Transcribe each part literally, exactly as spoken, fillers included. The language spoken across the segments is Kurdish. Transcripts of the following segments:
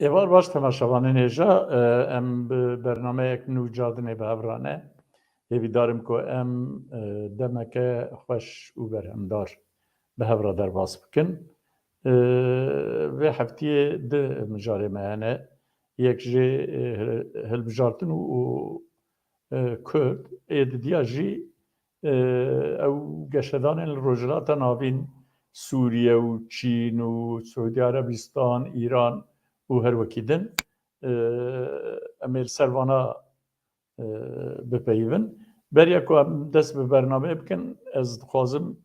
Êvar baş temaşevanên hêja, e, em bi bernameyek nû cardinê bi hev re ne. Hêvîdar im ku em, e, demeke xweş û berhemdar bi hev re derbas bikin. E, vê heftiyê di mijarê me hene. Yek jê, e, hil-, hilbijartin û, û, e, Kurd, ê didiya jî, e, ew geşedanên li Rojhilata Navîn, Sûriye û Çîn û Siûdî Erebistan, Îran û her wekî din, e, em ê li ser vana, e, bipeyivin. Beriya ku em dest bi bernameyê bikin, ez dixwazim,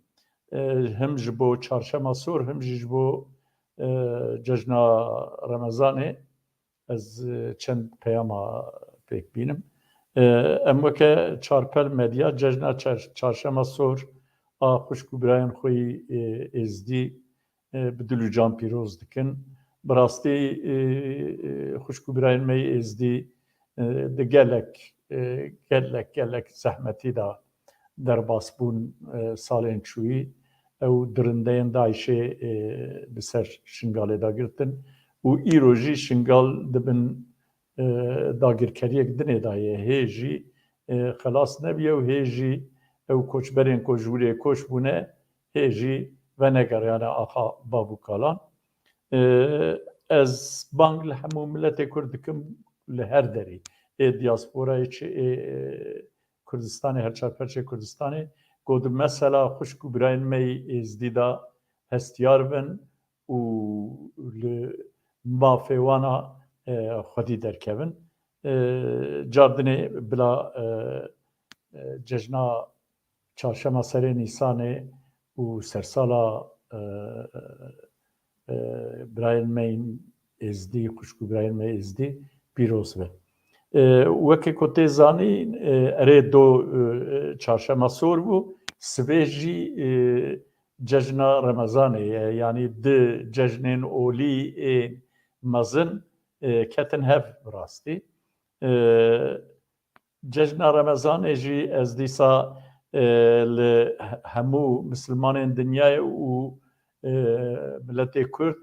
e, him ji bo Çarşema Sor, him jî ji bo, e, Cejna Remezanê ez, e, çend peyama pêk bînim. E, em weke Çarpel Medya Cejna Çar-, Çarşema Sor a xwişk û birayên xwe yî, e, Êzdî, e, bi dil û can pîroz dikin. Bi rastî, e, e, xwişk û birayên me yê Êzdî, e, di gelek, e, gelek, gelek zehmetî de derbas bûn, e, salên çûyî. Ew dirindeyên DAIŞê, e, bi ser Şingalê dagirtin û îro jî Şingal di bin, e, dagirkeriyek dinê de ye. Hê jî, e, xelas nebûye û hê jî ew koçberên ku ji wirê koç bûne, hê jî venegeriyane axa bav û kalan. E, ez bang li hemû miletê Kurd dikim, li her derî, ê diasporayê çi, ê, e, Kurdistanê, her çar perçê Kurdistanê, ku di mesela xwişk û birayên me yî Êzdî de hestiyar bin û li mafê wana, e, xwedî derkevin. E, cardinê bila, e, e, cejna Çarşema Serê Nîsanê û sersala, e, e, birayên me yên Êzdî, xwişk û birayên me Êzdî pîroz be. E, weke ku tê zanîn, e, erê do, e, Çarşema Sor bû, sibê jî, e, Cejna Remezanê ye, yanî di cejnên olî ên mezin, e, ketin hev bi rastî. E, Cejna Remezanê jî ez dîsa, e, li he-, hemû misilmanên dinyayê û, e, miletê Kurd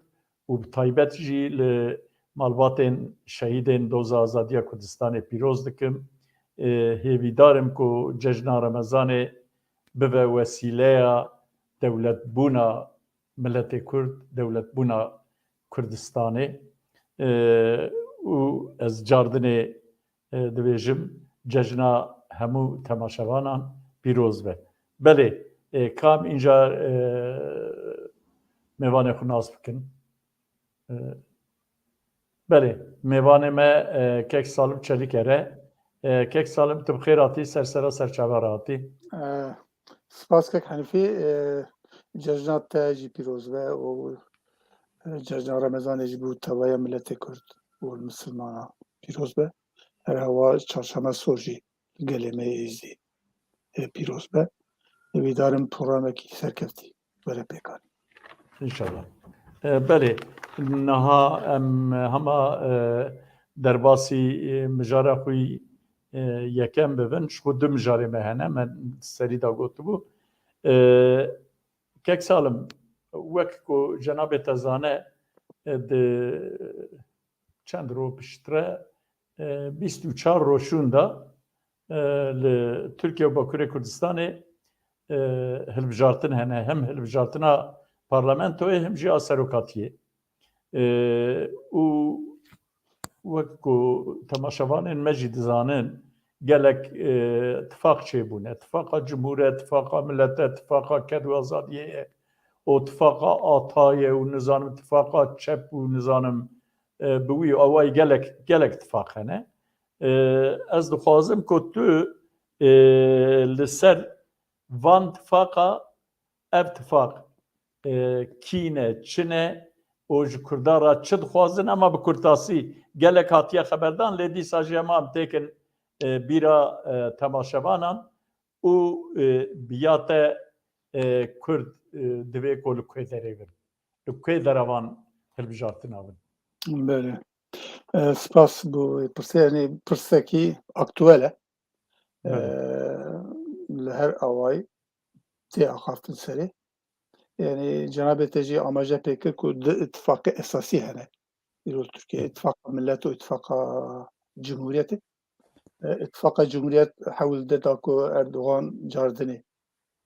û bi taybet jî li malbatên şehîdên Doza Azadiya Kurdistanê pîroz dikim. E, hêvîdar im ku Cejna Remezanê bibe wesîleya dewletbûna miletê Kurd, dewletbûna Kurdistanê. E, û ez cardinê, e, dibêjim, cejna hemû temaşevanan pîroz be. Belê, e, kam înca, e, mêvanê xwe nas bikin? E, belê, mêvanê me, e, Kek Salim Çelîker e. E, Kek Salim, tu bi xêr hatî, ser sera ser çava re hatî. E, spas Kek Henîfî, e, cejna te jî pîroz be û, e, cejna Remezanê jî bo tevaya miletê Kurd û misilmana pîroz be. Her hewa Çarşema Sor jî gelê me yê Êzdî, e, pîroz be. Hêvîdar im programekî serkeftî were pêkanîn. Înşallah. E, belê, niha em hema, e, derbasî, e, mijara xwe yî, e, yekem bibin. Ji xwe du mijarê me hene, me serî de gotibû. E, Kek Salim, wek ku cenabê te zane, e, di çend roj piştre, e, bîst û çar rojûn de, e, li Tirkiye û Bakurê Kurdistanê, e, hilbijartin hene. Hem hilbijartina parlamentoyê, hem jî a serokatiyê. E, û wek ku temaşevanên me jî dizanin, gelek, e, tifaq çêbûne. Tifaqa Cumhûr e, tifaqa Milet e, tifaqa Ked û Azadiyê ye. O tifaqa Atayê û nizanim tifaqa çep û nizanim, e, bi wî awayî gelek, gelek tifaq hene. E, ez dixwazim ku tu, e, li ser van tifaqa, ev tifaq, e, kî ne, çi ne û ji Kurdan re çi dixwazin, ema bi kurtasî gelek hatiye xeberdan, lê dîsa jî hema em têkin, e, bîra, e, temaşevanan û, e, bi ya te, e, Kurd, e, divê ku li ku derê bin, li ku derevan hilbijartina bin. Belê. E, spas bo pirsê, yanî pirsekî aktuel e. E, Belê. Li her awayî tê axaftin serê. Yanî cenabê te jî amaje pê kir ku du îtifaqê esasî hene. îro li Tirkiye, Îtifaqa Millet û Îtifaqa Cumhuriyetê. E, Îtifaqa Cumhuriyet hewl dide da ku Erdogan cardinê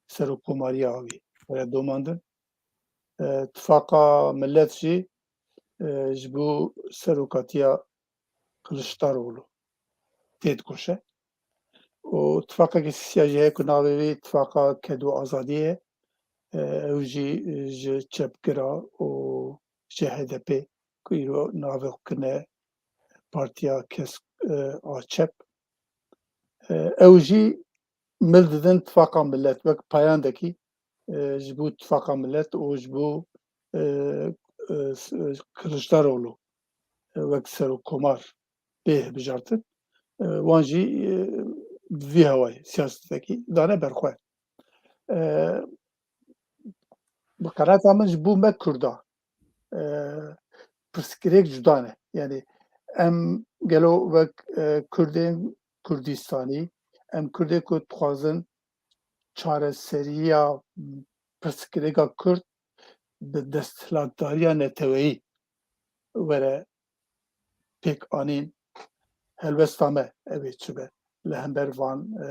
serokkomariya wî were domandin. E, Îtifaqa Millet jî, e, ji bo serokatiya Kiliçdaroglu tê dikoşe. Û tifaqekî sisiya jî heye ku navê wê Tifaqa Ked û Azadiyê ye. E, ew jî, e, ji çepgira û ji H D P ku îro navê xwe kirine Partiya Kesk, e, a Çep. E, ew jî mil didin Tifaqa Millet wek payandekî, e, ji bo Tifaqa Millet û ji bo, e, e, s-, e, Kiliçdaroglu, e, wek serokkomar bê hilbijartin. E, wan jî, e, bi vî hewayê siyasetekî dane ber xwe. E, bi qenaeta min ji bo me Kurda, e, pirsgirêk cuda ne. Yanî em gelo wek, e, Kurdên Kurdistanî, em Kurdê ku dixwazin çareseriya pirsgirêka Kurd bi desthilatdariya neteweyî were pêk anîn, helwesta me ev ê çi be li hember van, e,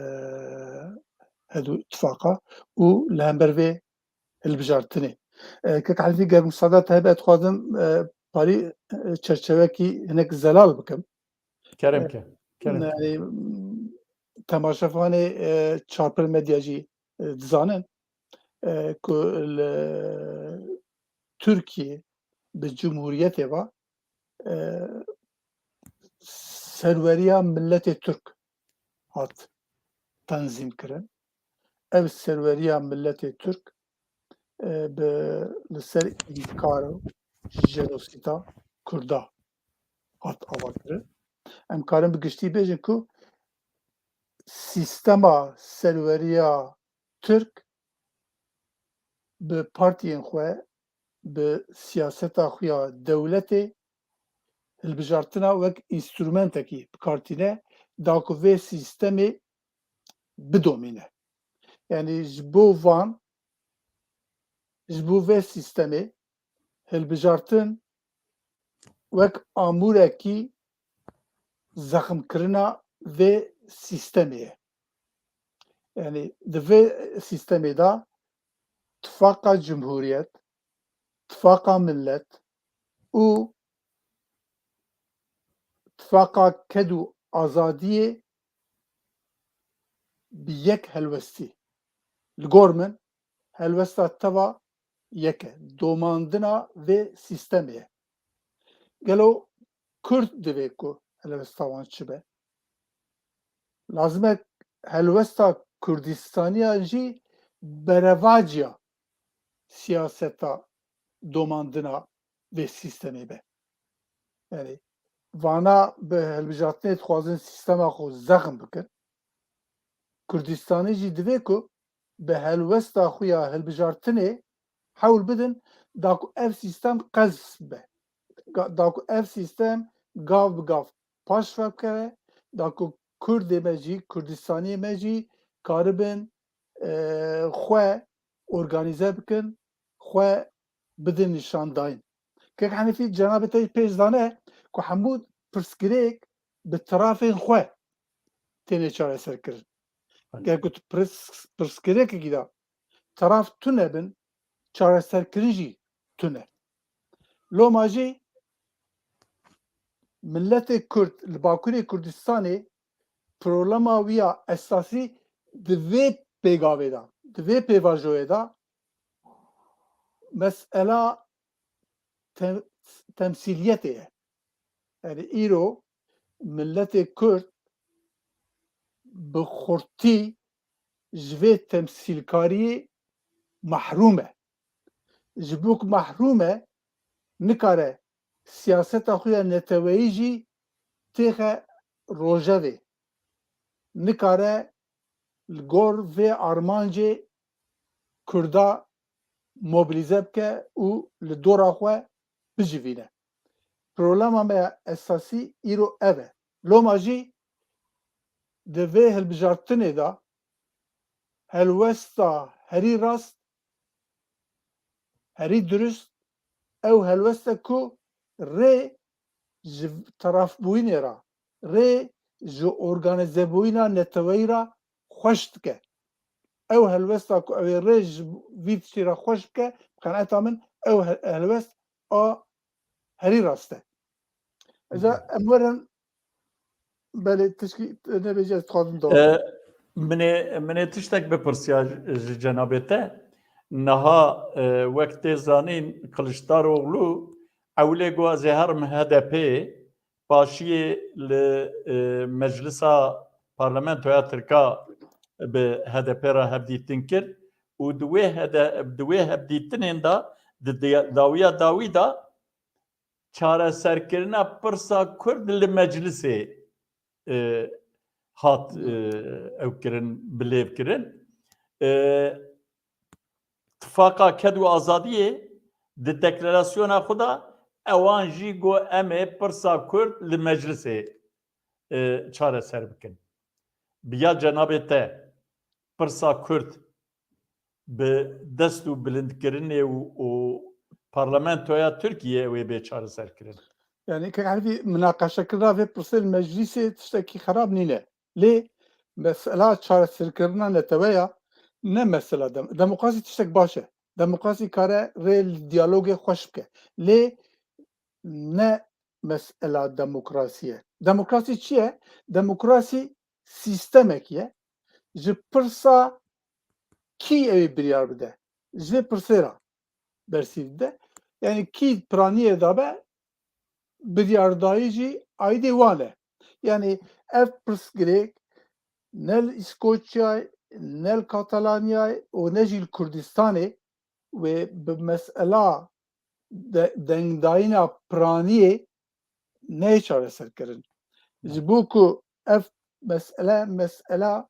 hed û tifaqa û li hember vê hilbijartinê. E, Kek Elî, ger musada te hebe, dixwazim, e, parî, e, çerçevekî hinek zelal bikim. Kerem ke. Kerem ke. Yanî, temaşevanê, e, Çarpir Medya jî, e, dizanin, e, ku li Tirkiye bi cumhuriyetê ve, e, serweriya milletê Tirk hat tenzîm kirin. Ev serweriya milletê Tirk, e, bi, li ser înkar û jenosîda Kurda hat avakirin. Em karin bi giştî bêjin ku sîstema serweriya Tirk bi partiyên xwe, bi siyaseta xwe ya dewletê, hilbijartina wek înstrumentekî bi kar tîne, da ku vê sîstemê bidomîne. Yanî ji bo van, ji bo vê sîstemê hilbijartin wek amûrekî zexmkirina vê sîstemê ye. Yanî di vê sîstemê de tifaqa cumhuriyet, tifaqa millet û tifaqa ked û azadiyê bi yek helwestî. Li gor min helwesta teva yek e. Domandina vê sîstemê ye. Gelo Kurd divê ku helwesta wan çi be? Lazim e helwesta Kurdistaniya jî berevaciya siyaseta domandina vê sîstemê be. Yanî vana bi hilbijartinê dixwazin sîstema xwe zexm bikin. Kurdistanî jî divê ku bi helwesta xwe ya hilbijartinê hewl bidin da ku ev sîstem qez be. Ga-, da ku ev sîstem gav bi gav paş ve bikeve, da ku Kurdê me jî, Kurdistaniyê me jî karibin, e, xwe organîze bikin, xwe bidin nîşandayîn. Kek Henîfî, cenabê te jî pêş dane ku hemû pirsgirêk bi tirafên xwe têne çareserkirin. Belê. Ger ku tu pirs-, pirsgirêkekî de tiraf tune bin, çareserkirin jî tune. Loma jî miletê Kurd li Bakurê Kurdistanê problema wî ya esasî di vê pêgavê de, di vê pêvajoyê de mesela te-, temsîliyetê ye. Yanî îro miletê Kurd bi xurtî ji vê temsîlkariyê mehrûm e. Ji bo ku mehrûm e, nikare siyaseta xwe ya neteweyî jî têxe rojevê. Nikare li gor vê armancê Kurda mobilîze bike û li dora xwe bicivîne. Problema me ya esasî îro ev e. Loma jî di vê hilbijartinê de helwesta herî rast, herî dirust, ew helwest e ku rê ji terafbûyînê re, rê ji organîzebûyîna neteweyî re xweş dike. Ew helwesta ku ew ê rê ji vî tiştî re xweş bike, bi qenaeta min ew he-, helwest a herî rast e. Eza em werin, belê tişkî nebêje ez dixwazim dawam. E, min ê, min ê tiştek bipirsiya ji, ji cenabê te. Niha, e, wek tê zanîn, Kiliçdaroglu ewilê got ez ê herim H D P, paşiyê li, e, Meclisa Parlamentoya Tirka bi H D P re hevdîtin kir û di wê hede-, di wê hevdîtinên de, di diya-, dawiya dawî de çareserkirina pirsa Kurd li Meclisê, e, hat, e, ew kirin, bilêv kirin. E, Tifaqa Ked û Azadiyê di deklarasyona xwe de ewan jî got, em ê pirsa Kurd li Meclisê, e, çareser bikin. Bi ya cenabê te, pirsa Kurd bi dest û bilindkirinê û, û parlamentoya Tirkiyê wê bê çareserkirin. Yani, Kek Elî, minaqeşekirina vê pirsê li meclîsê tiştekî xerab nîne. Lê mesela çareserkirina neteweya ne mesela dem-, demokrasî tiştek baş e. Demokrasî kare rê li diyalogê xweş bike. Lê ne mesela demokrasî ye. Demokrasî çi ye? Demokrasî sîstemekî ye. Ji pirsa kî ew ê biryar bide? Ji vê pirsê re bersîv dide. Yani kî piraniyê dabe, biryardayî jî aîdê wan e. Yani ev pirsgirêk ne li Îskoçyayê, ne li Katalanyayê û ne jî li Kurdistanê wê bi mesela de-, dengdayîna piraniyê neyê çareserkirin. Ji bo ku ev mesele, mesela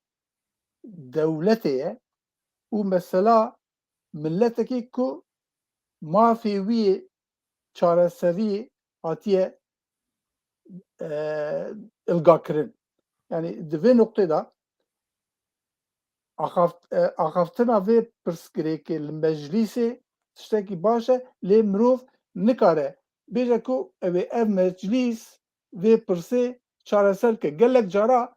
dewletê ye û mesela miletekî ku mafê wî yê çareserî hatiye, e, ilgakirin. Yani di vê noqtê de axaft-, e, axaftina vê pirsgirêkê li meclîsê tiştekî baş e, lê mirov nikare bêje ku ew ê ev meclîs vê pirsê çareser bike. Gelek cara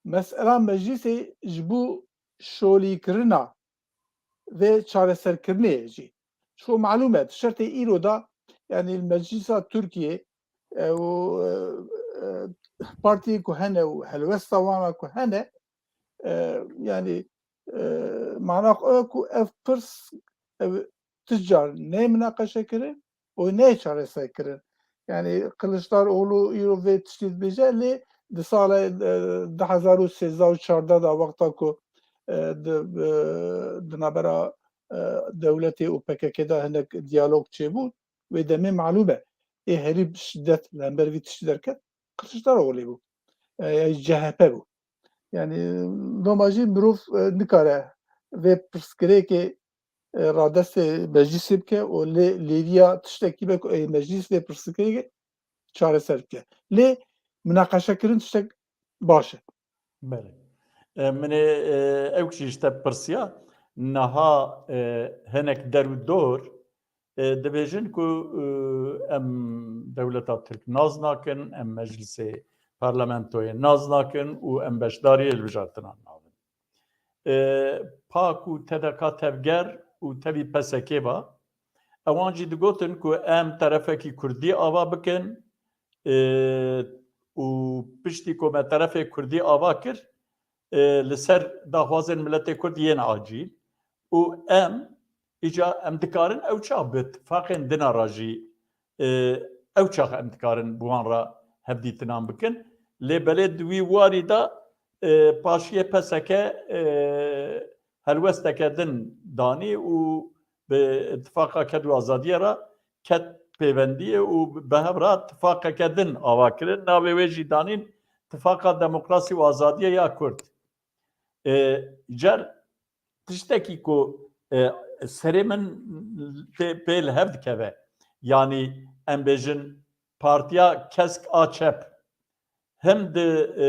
mesela meclîsê ji bo şolîkirina vê çareserkirinê ye jî. Ji xwe malûm e, di şertê îro de, yani li meclîsa Tirkiyê, e, û, e, e, partiyê ku hene û helwesta wana ku hene, e, yani, e, mana xwe ku ev pirs, ev ti car neyê minaqeşe kirin û neyê çareser kirin. Yani Kiliçdaroglu îro vê tiştî dibêje, lê di sala, e, du hezar û sêzdeh û çardeh de wexta ku, e, di, e, di navbera, e, dewletê û P K K de hinek diyalog çêbû, wê demê malûm e. Ê herî bi şiddet li hember vî tiştî derket, Kiliçdaroglu bû. E, yani C H P bû. Yani loma jî mirov, e, nikare vê pirsgirêkê, e, radestê meclîsê bike û lê, lêviya tiştekî be ku ê meclîs vê pirsgirêkê çareser bike. Lê minaqeşekirin tiştek baş e. Belê. E, min ê, e, ew jî ji te pirsiya. Niha, e, hinek der û dor, e, dibêjin ku, e, em dewleta Tirk nas nakin, em meclisê parlamentoyê nas nakin û em beşdariyê li hilbijartinan nabin. E, PAK û T D K tevger û tevî P S K ba, ewan jî digotin ku em terefekî Kurdî ava bikin, e, û piştî ku me terefê Kurdî ava kir, e, li ser daxwazên miletê Kurd yên acîl û em, îca em dikarin ew çax bi tifaqên din a re jî, e, ew çax em dikarin bi wan re hevdîtinan bikin. Lê belê di wî warî de, e, paşiyê P S K, e, helwesteke din danî û bi Tifaqa Ked û Azadiyê re ket pêvendiyê û bi hev re tifaqeke din ava kirin. Navê wê jî danîn Tifaqa Demokrasî û Azadiyê ya Kurd. E, cer tiştekî ku, e, serê min pê, pê li hev dikeve. Yanî em bêjin Partiya Kesk a Çep him di, e,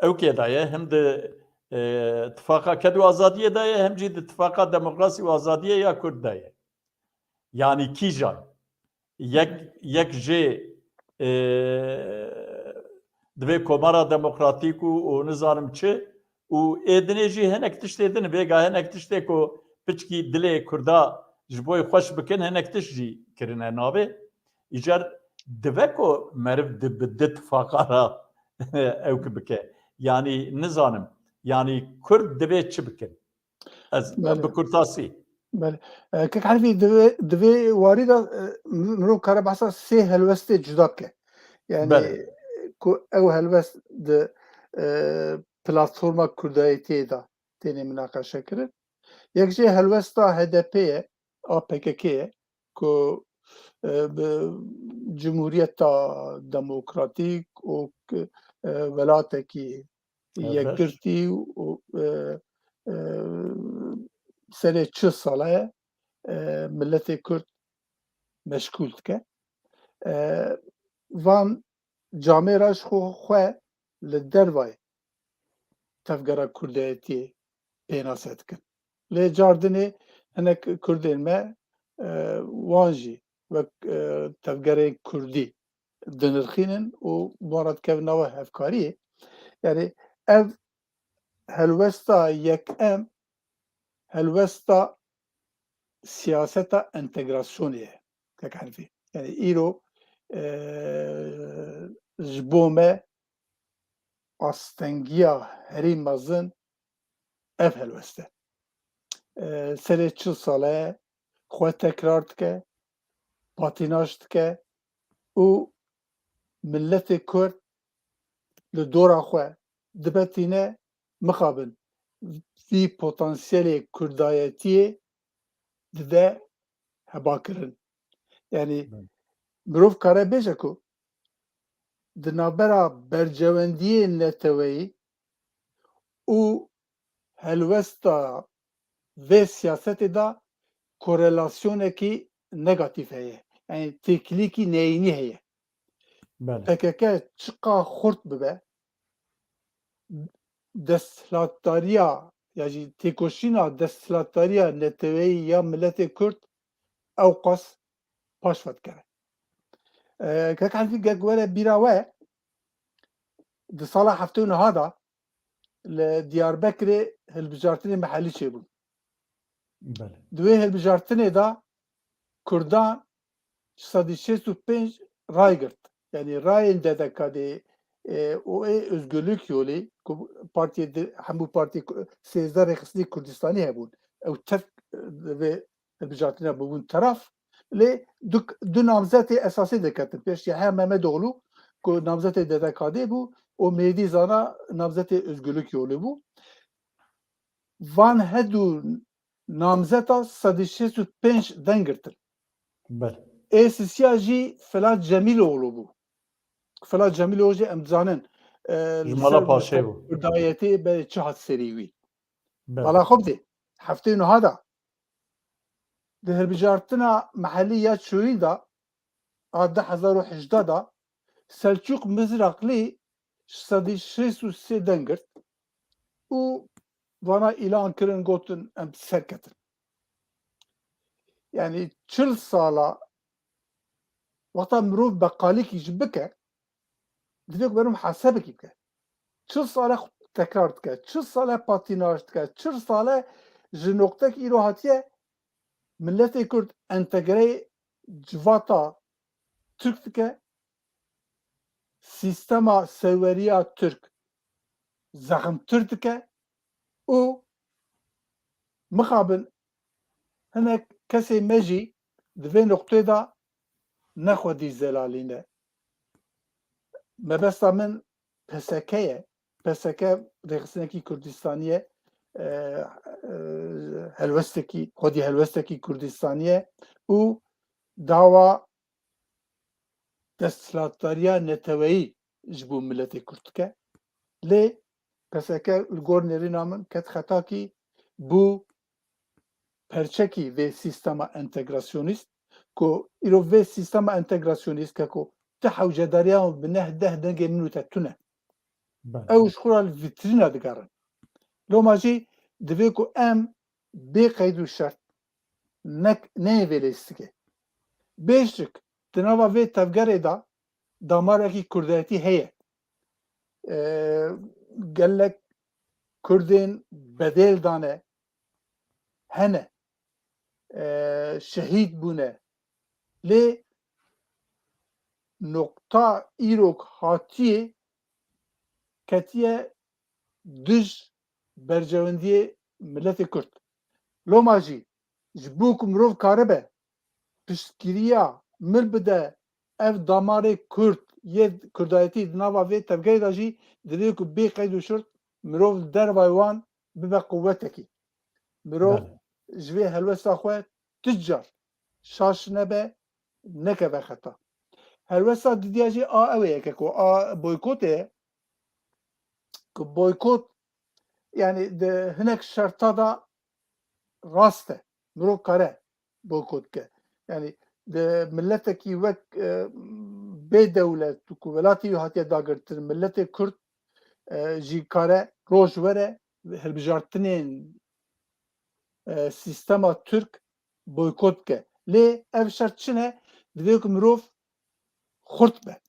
ewkê de ye, him di, e, Tifaqa Ked û Azadiyê de ye, him jî di Tifaqa Demokrasî û Azadiyê ya Kurd de ye. Yanî kîjan? Yek, yek jê, e, divê Komara Demokratîk û, û nizanim çi, û ê dinê jî hinek tiştê din, vêga hinek tiştê ku piçkî dilê Kurda ji bo xweş bikin, hinek tişt jî kirine navê. Îcar dibe ku meriv di, bi di tifaqa re ew ki bike. Yanî nizanim. Yanî Kurd divê çi bikin? Ez Belê. bi kurtasî. Belê. E, Kek Henîfî, divê, divê warî de, e, mirov kare behsa sê helwestê cuda bike. Yani Belê. ku ew helwest di, e, platforma Kurdayetiyê de têne minaqeşe kirin. Yek jê helwesta H D P ye, A P K K ye, ku, e, bi Cumhuriyeta Demokratîk û, e, welatekî Evet. yekgirtî û, e, e, serê çil sale, e, milletê Kurd meşgûl dike. E, van camêra ji xwe, xwe li dervayê tevgera Kurdayetiyê pênase dikin. Lê cardinê hinek Kurdên me, e, wan jî wek, e, tevgerên Kurdî dinirxînin û wan re dikevin nava hevkariyê. Yani ev helwesta yekem, helwesta siyaseta entegrasyonê ye. Kek Henîfî. Yani îro, e, ji bo me astengiya herî mezin ev helwest e. E, serê çil sale xwe tekrar dike, patînaj dike û milletê Kurd li dora xwe dibe tîne, mixabin vî potansiyelê Kurdayetiyê dide hebakirin. Yani Hı. mirov kare bêje ku di navbera bercewendiyê neteweyî û helwesta vê siyasetê de korelasyonekî negatîf heye. Yani têkilîkî neyînî heye. Belê. P K K çiqa xurt bibe, desthilatdariya ya jî têkoşîna desthilatdariya neteweyî ya miletê Kurd ewqas paş ve dikeve. E, Kek Henîfî, ger were bîra we, di sala heftê û neh de li Diyarbekirê hilbijartinê mehellî çêbûn. Belê. Di wê hilbijartinê de Kurdan ji sedî şêst û pênc ray girt. Yani rayên D D K D, e, û ê Özgürlük Yolu, ku partiyê di, hemû partiyê ku-, sêzdeh rêxistinî Kurdistanî hebûn. Ew tev, e, vê hilbijartina bûbûn teraf. Lê du, du namzetê esasî derketin pêş, Yahya Mehmetoğlu ku namzetê D D K D bû û Mêdî Zana namzetê Özgürlük Yolu bû. Van hedu namzeta sedî şêst û pênc deng girtin. Belê. Ê sisiya jî Filat Cemîloğlu bû. Filat Cemîloğlu jî em dizanin, e, Ji li mala ser paşê bû. Kurdayetê belê çi hat serî wî. Belê. Bala xwe bidê. Heftê û neh de di hilbijartina mehellî ya Çoyîn de a du hezar û hejdeh de Selçuk Mizrakli ji sedî şêst û sê deng girt û vana îlan kirin, gotin em serketin. Yani çil sala wexta mirov beqalîkî jî bike, divê ku berim hesabekî bike. Çil sale xwe tekrar dike, çil sale patînaj dike, çil sale ji noqtek îro hatiye miletê Kurd entegreyê civata Tirk dike, sîstema serweriya Tirk zexmtir dike û mixabin hinek kesê me jî di vê noqtê de ne xwedî zelalî ne. Mebesta min P S K ye. P S K rêxistinekî Kurdistanî ye, e, e, helwestekî, xwedî helwestekî Kurdistanî ye û dawa desthilatdariya neteweyî ji bo miletê Kurd dike. Lê P S K li gor nêrîna min ket xetakî, bû perçekî vê sîstema entegrasyonîst, ku îro vê sîstema entegrasyonîst ke ku ti hewcedariya bi neh deh dengê min û te tune. Belê. Ew ji xwe re li vîtrîna digerin. Loma jî divê ku em bê qeyd û şert nek-, neyê vê lîstikê. Bêşik Di nava vê tevgerê de damarekî kurdayetî heye. E, gelek kurdên bedêl dane, hene. E, şehîd bûne. Lê noqta îrok hatiyê ketiye dij berjewendiyê miletê Kurd. Loma jî ji bo ku mirov karibe piştgiriya mir bide, ev damarê Kurd yê Kurdayetî di nava vê tevgerê de jî divê ku bê qeyd û şurt mirov li dervayê wan bibe quwetekî. Mirov Belê. ji vê helwesta xwe tu car şaş nebe, nekeve xeta. Helwesta didiya jî a ew ê yeke ku a boykotê ye, ku boykot, yani di hinek şerta da rast e. Mirov kare boykot ke. Yani di miletekî wek, e, bê dewlet ku welatî wî hatiye dagirtin, miletê Kurd, e, jî kare roj were hilbijartinên, e, sîstema Tirk boykot ke. Lê ev şert çi ne? Divê ku mirov xurt be.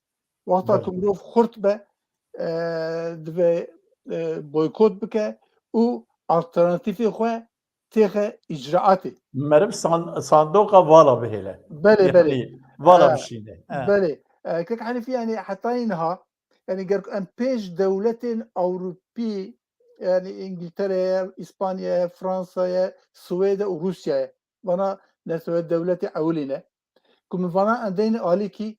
Wexta Belê. ku mirov xurt be, e, divê, e, boykot bike û alternatîfê xwe têxe îcraatê. Meriv san-, sandoqa vala bihêle. Belê, belê. Yani vala E, bişîne. E. belê. E, Kek Henîfî, yani heta niha, yani ger em pênc dewletên Ewropî, yani İngiltere ye, İspanya ye, Fransa ye, Swêde û Rûsya ye. Vana netewe dewletê ewilî ne. Ku min vana em deyne alîkî,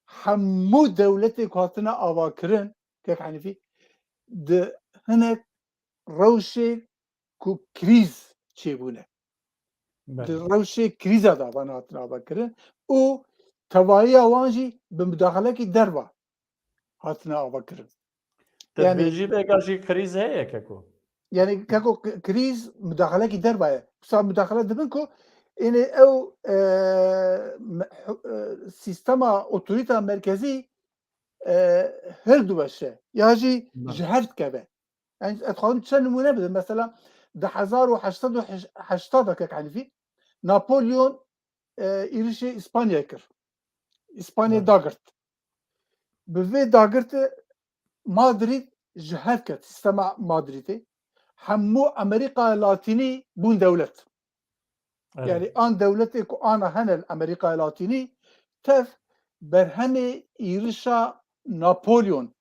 hemû dewletê ku hatine avakirin, Kek Henîfî, di hinek rewşê ku krîz çêbûne. Belê. Di rewşê krîza de van hatine avakirin û tevahiya wan jî bi mudaxalekî derva hatine avakirin. Te Yani dibêjî vêga jî krîz heye, keko? Yani keko k-, krîz mudaxalekî derva ye. Wisa mudaxale dibin ku ênê ew, e, me-, hu-, e, sîstema otorîta merkezî, e, hildiweşe ya jî Belê. ji hev dikeve. Yani ez dixwazim çend nimûne bidim. Mesela di hezar û heşt sed û heştad de, Kek Henîfî, Napolyon, e, êrişê Îspanyayê kir. Îspanyayê Belê. dagirt. Bi vê dagirtê Madrîd ji hev ket, sîstema Madrîdê. Hemû Amerîkaya Latînî bûn dewlet. Evet. Yani an dewletê ku ana hene li Amerîkaya Latînî tev berhemê êrişa Napolyon.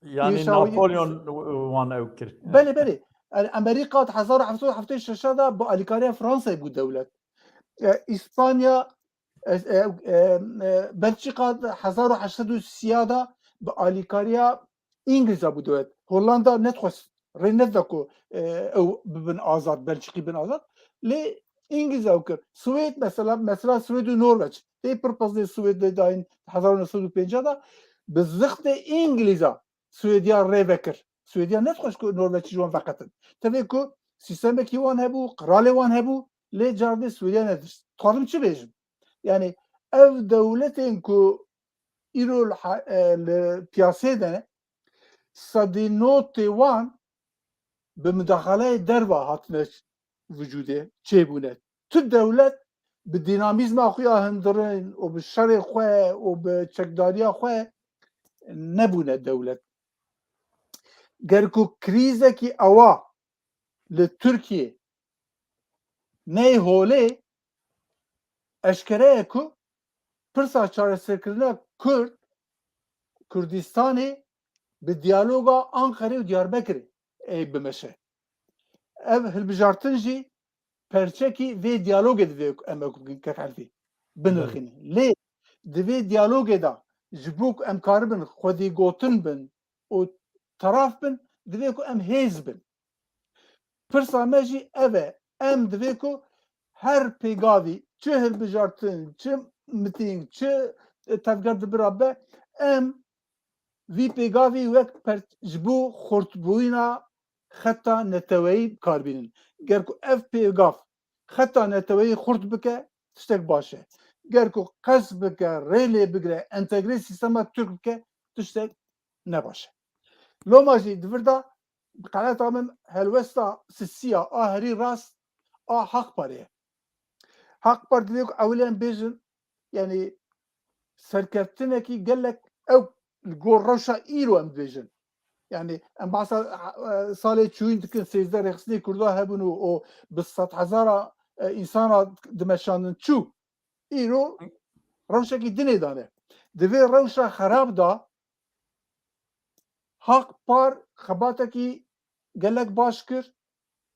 Yani Êrişa Napolyon wan ew kir. Belê, belê. Yani Amerîka di hezar û heft sed û heftê û şeş de bi alîkariya Fransayê bû dewlet. E, Îspanya, e, e, e, e, Belçika di hezar û heşt sed û sî de bi alîkariya Îngilîza bû dewlet. Hollanda nedixwest, rê nedida ku, e, ew bibin azad, Belçikî bin azad. Lê Îngilîza ew kir. Swêd mesela, mesela Swêd û Norveç. Tê pir pezê Swêd lê dayîn hezar û neh sed û pêncî de bi zixtê Îngilîza Swêdiya rê vekir. Swêdiya nedixwest ku Norveçî ji wan veqetin. Tevê ku sîstemekî wan hebû, qiralê wan hebû, lê cardê Swêdiya nedişt. Dixwazim çi bêjim? Yani ev dewletên ku îro li ha-, e, li piyasê de ne, sedî notê wan bi mudaxaleyê derva hatine vücudê, çêbûne. Tu dewlet bi dînamîzma xwe ya hundirin û bi şerê xwe û bi çekdariya xwe nebûne dewlet. Ger ku krîzekî ewa li Tirkiyê neyê holê, eşkere ye ku pirsa çareserkirina Kurd, Kurdistanê bi diyaloga Anqerê û Diyarbekirê ê bimeşe. Ev hilbijartin jî perçekî vê diyalogê divê ku em wek Kek Henîfî binirxînin. Belê. Lê di vê diyalogê de ji bo ku em karibin xwedî gotin bin û teraf bin, divê ku em hêz bin. Pirsa me jî ev e. Em divê ku her pêgavî, çi hilbijartin, çi mitîng, çi tevger di bira be, em vî pêgavî wek per-, ji bo xurtbûyîna xeta neteweyî bi kar bînin. Ger ku ev pêgav xeta neteweyî xurt bike, tiştek baş e. Ger ku qesd bike, rê lê bigire, entegrê sîstema Tirk bike, tiştek ne baş e. Loma jî di vir de bi qeneta min helwesta sisiya a herî rast a Haq Parê ye. Haq Par divê ku ewilê em bêjin, yani serkeftinekî gelek ew li gor rewşa îro em dibêjin. Yani em bahsa e, salê çûyîn dikin, sêzdeh rêxistinê Kurda hebûn û o bi sedhezara e, însana dimeşandin çû. Îro rewşekî dinê dane. Di vê rewşa xerab de Haq Par xebatekî gelek baş kir,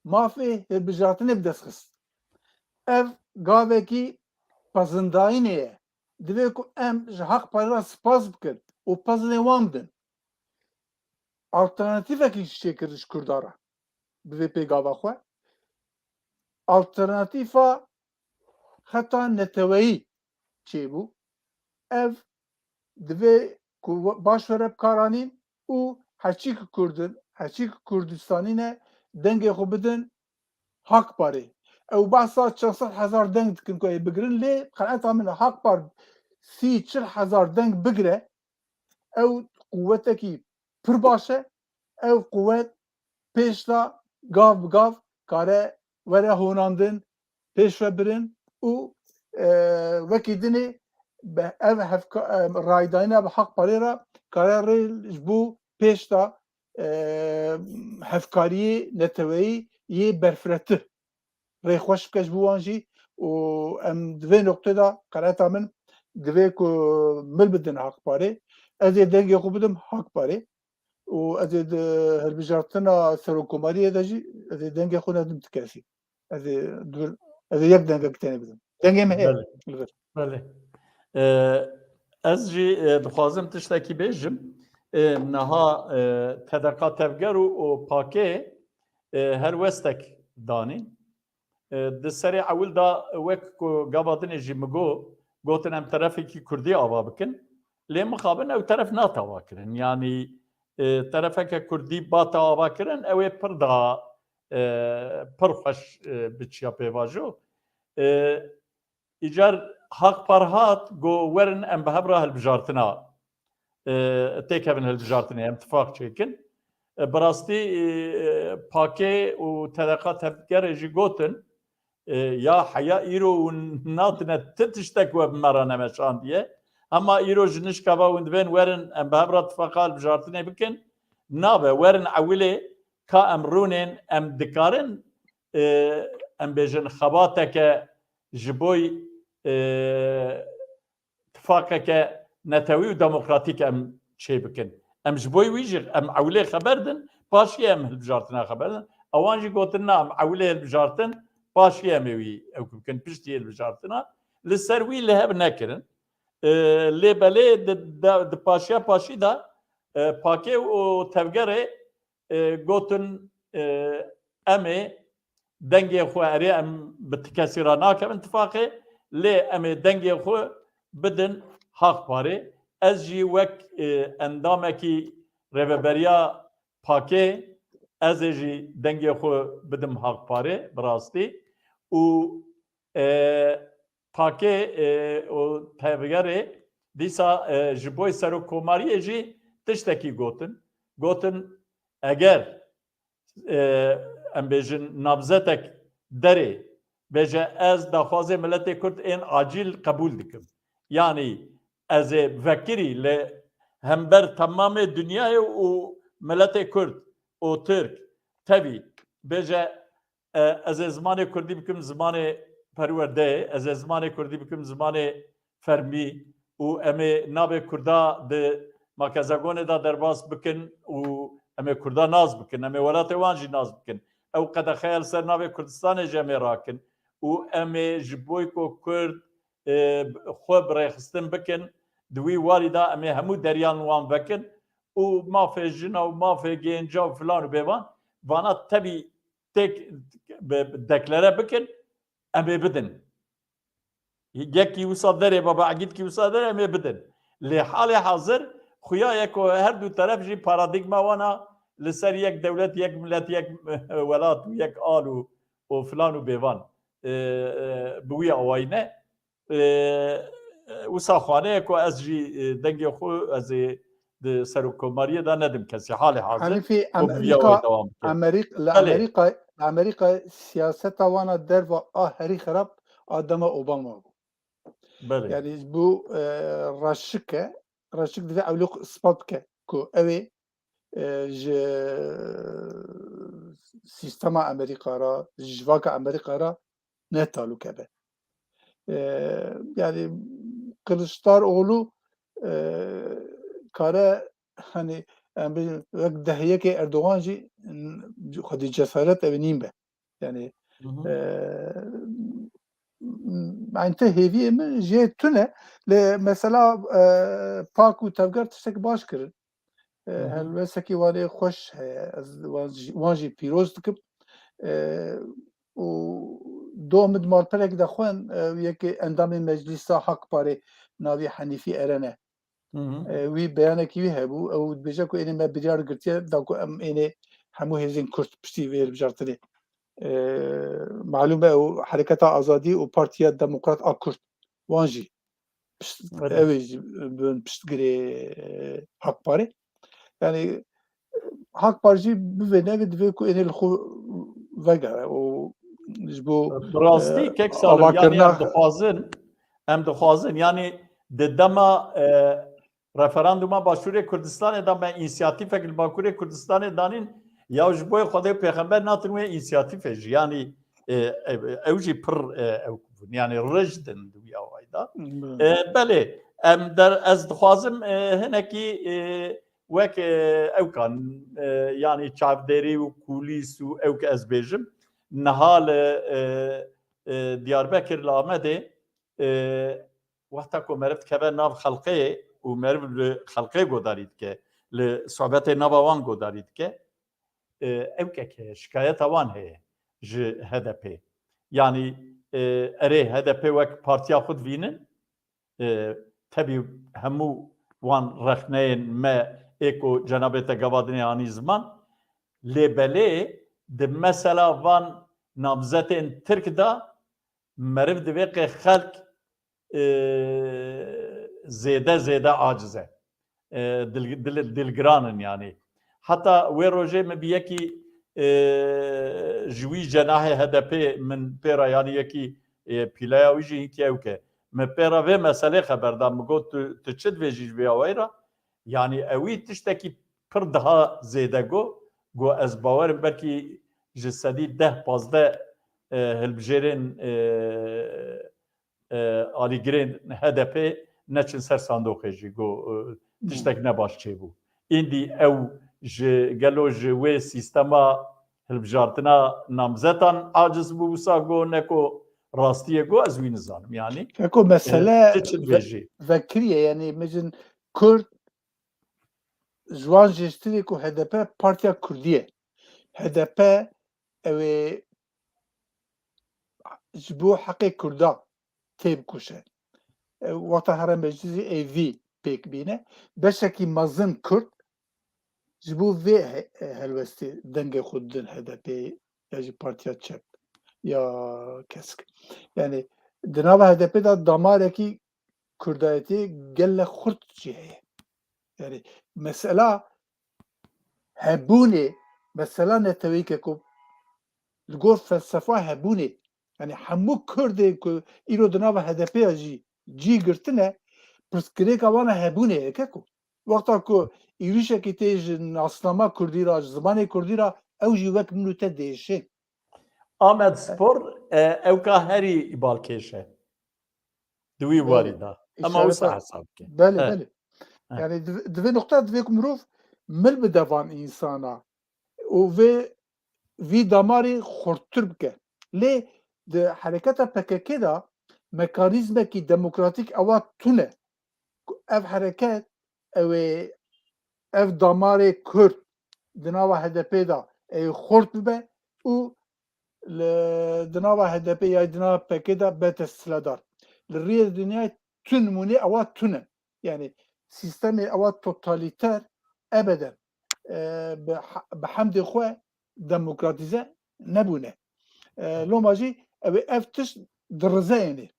mafê hilbijartinê bi dest xist. Ev gavekî pezindayînê ye. Divê ku em ji Haq Parê re spas bikin û pezilê wan bidin. Alternatîfekî çêkir ji Kurda re bi vê pêgava xwe. Alternatîfa xeta neteweyî çêbû. Ev divê ku baş were bikaranîn û herçî ku Kurd in, herçî ku Kurdistanî ne, dengê xwe bidin Hak Parê. Ew behsa çend sed hezar deng dikin ku ê bigirin, lê qenaeta min e Hak Par sî çil hezar deng bigire, ew quwetekî pir baş e. Ew quwet pêş de gav bi gav kare were honandin, pêş ve birin û e, wekî dinê bi ev hevka, e, raydayîna bi Haq Parê re kare rê ji bo pêş de e, hevkariyê neteweyî yê berfiretih rê xweş bike ji bo wan jî û em di vê noqtê de qenaeta min divê ku mil bidin Haq Parê. Ez ê dengê xwe bidim Haq Parê û ez ê di hilbijartina serokkomariyê de jî ez ê dengê xwe nedim ti kesî. Ez ê dur, ez ê yek dengek tenê bidim. Dengê me heye Belê. li vir. Belê. Ee, ez jî e, dixwazim tiştekî bêjim. E, niha e, T D K Tevger û, û pakê e, her westek danîn. E, di serê ewil de wek ku gava dinê jî min got, gotin em terefekî kurdî ava bikin. Lê mixabin ew teref nate ava kirin. Yanî e, terefeke kurdî bate ava kirin, ew ê pir da e, pir xweş e, biçiya pêvajo. E, Îcar Haq Par hat, got werin em bi hev re hilbijartina e, têkevin hilbijartinê, em tifaq çêkin. E, bi rastî e, pakê û T D K Tevgerê jî gotin, e, ya heya îro hûn natine ti tiştek we bi me re nemeşandiye. Hema îro ji nişka ve hûn divên werin em bi hev re tifaqa hilbijartinê bikin. Nabe, werin ewilê ka em rûnên, em dikarin e, em bêjin xebateke ji boy e, tifaqeke netewî û demokratîk em çê bikin. Em ji boy wî jî em ewilê xeber din, paşî em hilbijartina xeber din. Ewan jî gotin na, em ewilê hilbijartin, paşî em ê wî ew bikin, piştî hilbijartina. Li ser wî li hev nekirin. E, lê belê di, di, di paşiya paşî de e, pakê û tevgerê e, gotin e, em ê dengê xwe, erê em bi ti kesî re nakevin tifaqê, lê em ê dengê xwe bidin Haq Parê. Ez jî wek e, endamekî rêveberiya pakê, ez ê jî dengê xwe bidim Haq Parê bi rastî. Û e, pakê e, û tevgerê dîsa e, ji boy serokkomariyê jî tiştekî gotin. Gotin eger e, em bêjin namzetek derê bêje ez daxwazê miletê Kurd ên acîl qebûl dikim. Yanî ez ê vekirî li hember temamê dinyayê û miletê Kurd û Tirk tevî bêje e, ez ê zimanê kurdî bikim zimanê perwerdeyê, ez ê zimanê kurdî bikim zimanê fermî û em ê navê kurda di makezagonê de derbas bikin û em ê kurda nas bikin, em ê welatê wan jî nas bikin. Ew qedexeya li ser navê Kurdistanê jî em ê rakin û em ê ji bo ku kurd e, xwe bi rêxistin bikin, di wî warî de em ê hemû deriyan wan vekin û mafê jina û mafê gênca û filan û bêvan, vana tevî têk bi, bi deklere bikin, em ê bidin. Yekî wisa derê, baba Egîdkî wisa derê, em ê bidin. Lê halê hazir xuya ye ku her du teref jî paradîgma wan a li ser yek dewlet, yek milet, yek welat û yek al û, û filan û bêvan, e, e, bi wî awayî ne. E, e, wisa xane ye ku ez jî e, dengê xwe ez ê di serokkomariyê de nedim kesî. Halê hazir Henîfî, komariya Amerîka, wê dewam bike. Amerîk-, li Belê. Amerîka, li Amerîka siyaseta wana derva a herî xerab a dema Obama bû. Belê. Yani bu e, raşik e, raşik divê ewlî ispat bike ku ew ê e, ji sîstema Amerîka re, ji civaka Amerîka re ne talûke be. E, yani Kılıçdaroğlu e, kare hani em bêjin wek dehiyekê Erdogan jî n- xwedî cesaret ew nîn be. Yani Hı hı. e, yani te hêviyê min jê tune lê mesela e, pak û tevger tiştek baş kirin. E, Hı hı. Helwestekî wan ê xweş heye. Ez wan jî, wan jî pîroz dikim. E, û do min di malperek de xwen e, yekê endamê meclîsa Hak Parê navî Henîfî Eren e. Hı hı. E, wî beyanekî wî hebû. Ew dibêje ku ênê me biryar girtiye da ku em ênê hemû hêzên Kurd piştî vê hilbijartinê. E, malûm e ew Hereketa Azadî û Partiya Demokrat a Kurd wan jî pişt, Evet. ew ê jî bin piştgirê e, Hak Parê. Yani Hak Parê jî bivê nebe divê ku ênê li xwe vegere û ji bo Bi rastî e, kek Salim, yani em avakirina dixwazin, em dixwazin, yani di dema e, referanduma Başûrê Kurdistanê de me însiyatîfek li Bakurê Kurdistanê danîn, ya ji bo Xwedê û Pêxember natin wê însiyatîfê jî, yani e, e, ew jî pir e, ew bûn, yani rij din di wî awayî de. E, belê, em der, ez dixwazim e, hinekî e, wek e, ewkan e, yani çavdêrî û kulîs û ew ke ez bêjim, niha li e, e, Diyarbekir li Amedê e, wexta ku meriv dikeve nav xelqê û meriv li xelqê godarî dike, li sohbetê nava wan godarî dike, e, ew keke şikayeta wan heye ji H D P. Yani e, erê H D P wek partiya xwe divînin, e, tebî hemû wan rexneyên me ê ku cenabê te gava dinê anî ziman, lê belê di mesela van namzetên Tirk de meriv divê qê xelk e, zêde zêde aciz e. E, dil, dil, dilgiran in yani. Heta wê rojê min bi yekî e, ji wî cenahê H D P min pê re yani yekî e, pîleya wî jî hinkî ew ke. Min pê re vê meselê xeber da. Min got tu, tu çi dibêjî ji vê awayî re? Yani ewî tiştekî pir daha zêde got. Got ez bawerim belkî ji sedî deh pazdeh e, hilbijêrên e, e, alîgirên H D P neçin ser sandoqê jî got e, tiştek ne baş çêbû. Îndî ew ji gelo ji wê sîstema hilbijartina namzetan aciz bû wisa got ne ku rastiyê got ez wî nizanim yani. Eko mesele e, çi çi ve, vekiriye yani mecin Kurd ji wan jêştirê ku H D P partiya Kurdî ye. H D P ew ê ji bo heqê Kurda têbikuje. E, wexta here meclisî ê vî pêk bîne. Beşekî mezin Kurd ji bo vê he- e, helwestê dengê xwe didin H D P ya jî Partiya Çep ya Kesk. Yani di nava H D P de damarekî Kurdayetê gele xurt jî heye. Yani mesela hebûnê, mesela neteweyî ke ku li gor felsefa hebûnê, yani hemû Kurdên ku îro di nava H D P ya jî cî girtine, pirsgirêka wan a hebûnê ye ke ku. Wexta ku êrîşekî tê ji nasnama Kurdî re, ji zimanê Kurdî re, ew jî wek min û te diêşe. Amed Spor e, ewka herî balkêş e. Di wî warî de. Ema wisa hesab bike. Belê, belê. Yani div- divê nuqta divê ku mirov mil bide van însana û vê vî damarî xurttir bike. Lê di hereketa P K K de mekanîzmekî demokratîk ewa tune. Ku ev hereket ew ê ev damarê Kurd di nava H D P de ê xurt bibe û li di nava H D P ya di nava P K K de bete siledar. Li riyê dinyayê tu nimûnê ewa tune. Yani sîstemê ewa totalîter ebeden e, bi, bi hemdê xwe demokratîze nebûne. E, loma jî ew ê ev tişt dirizeyêne.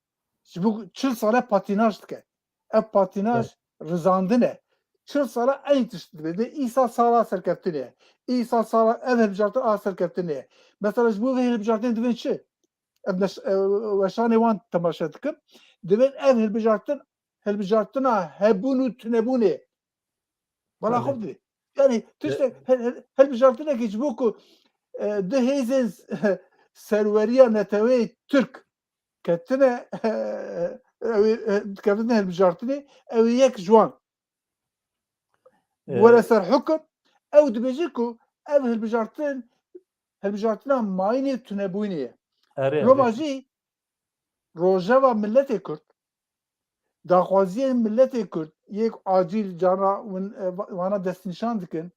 Ji bo çil sale patînaj dike. Ev patînaj rizandin e. Çil sala eynî tişt dibe. Dê îsal sala serkeftinê ye. Îsal sala ev hilbijartin a serkeftinê ye. Mesela ji bo vê hilbijartinê divên çi? Ev neş- e, weşanê wan temaşe dikim. Divên ev hilbijartin, hilbijartina hebûn û tunebûnê. Bala xwe dibê. Yani tiştek hel-, hel-, hilbijartinekî ji bo ku, e, du hêzên serweriya neteweyê Tirk ketine, ew ê, e, dikevitine hilbijartinê, ew ê yek ji wan Ee, were ser hukum, ew dibêje ku ev hilbijartin, hilbijartina mayînê tunebûnê ye. Erê, Loma erê. jî rojeva miletê Kurd, daxwaziyên miletê Kurd, yek acîl cara win, e, va-, vana destnîşan dikin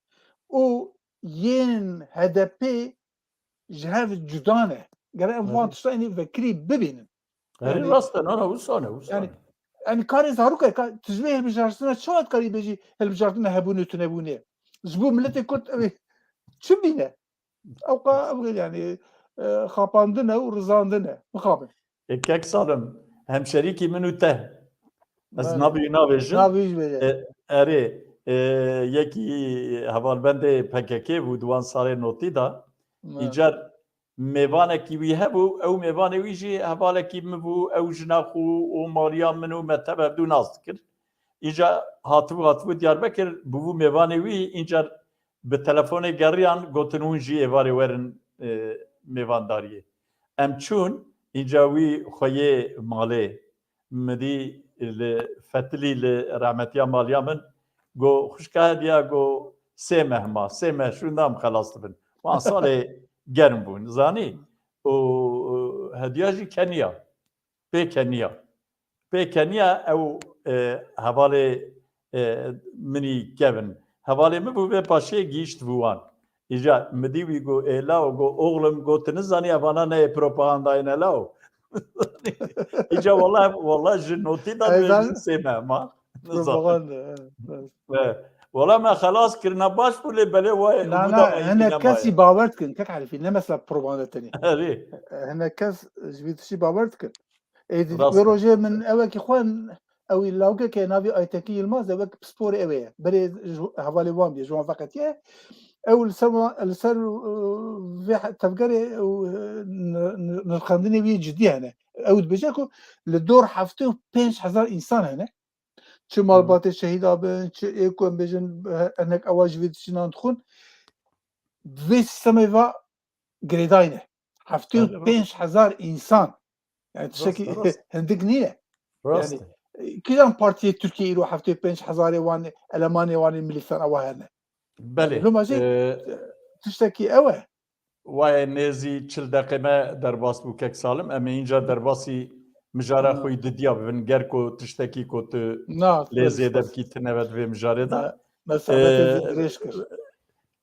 û yên H D P ji hev cuda ne. Gere em van Erê. tişta enî vekirî bibînin. Erê, Yani, rast e, nana, wisa ne, wisa yani, ne. yani karê zarok e, ka-, tu ji vê hilbijartina çawa dikarî bêjî hilbijartina hebûnê tunebûnê? Ji bo miletê Kurd ew ê çi bîne? Ew qa, ew yani, e, xapandin e û rizandin e. Mixabin. E, kek Salim, hemşerîkî min û te. Ez Bale. navê navêjim. Navê jî bêje. E, erê, e, yekî hevalbendê P K K bû di wan salê notî de. Evet. Îcar mêvanekî wî hebû, ew mêvanê wî jî hevalekî min bû, ew jina xwe û maliya min û me tev hevdû nas dikir. Îca hatibû, hatibû Diyarbekir, bûbû mêvanê wî, încar bi telefonê geriyan, gotin hûn jî êvarê werin, e, mêvandariyê. Em çûn, înca wî xweyê malê min dî li fetilî li rehmetiya maliya min, go, xwişka Hediya, go, sê meh ma, sê meh şûnda em xelas dibin. Wan salê germ bûn, zanî? Û, û Hediya jî keniya. Pê keniya. Pê keniya ew, e, hevalê, e, min î kevin. Hevalê min bû vê paşê gihîşt bû wan. Îca min dî wî go, ê law, go, oxlim, go, tu nizanî evana neyê propagandayê ne law. Îca wala, wala ji notî da Ey, dibêjin ben sê meh ma. Nizan. Propaganda, evet, evet. E, wala me xelas kirina baş bû lê belê wayê Na, umuda na, me hinek yekî kesî nemaye. bawer dikin, kek Elîfî, ne mesela propaganda tenê. Erê. Hinek kes ji vî tiştî bawer dikin. Ê, di-, Rast e. Wê rojê min ewekî xwe, ew ê lawkeke navê Aytekî Yilmaz e, wek pisporê ew ê ye. Berê ji hevalê wan bîye, ji wan veqetiye. Ew li ser wan, li ser, e, vê he-, tevgerê û, e, nir-, nir-, nirxandinê wî cidî hene. Ew dibêje ku li dor heftê û pênc hezar însan hene. Çi Hı. malbatê şehîda bin, çi ê ku em bêjin, e, hinek ewa ji vê tiştinan dixwin. Vê sîstemê va girêdayî ne. Heftê û pênc hezar Erê, rast. însan. Yani Rast tiştekî e, rast. hindik nîne. Rast Yani, e. e, kîjan partiyê Tirkiye îro heftê û pênc hezarê wan, elemanê wan ê milîtan ewa hene? Belê. Yani, loma jî, E, e, tiştekî ew e. Wayê nêzî çil deqê me derbas bû kek Salim. Em ê înca derbasî mijara Hı. xwe yî didiya bibin. Ger ku tiştekî ku tu Na, lê zêde bikî tine ve di vê mijarê de. Me, me sohbetê zî E, dirêj kir.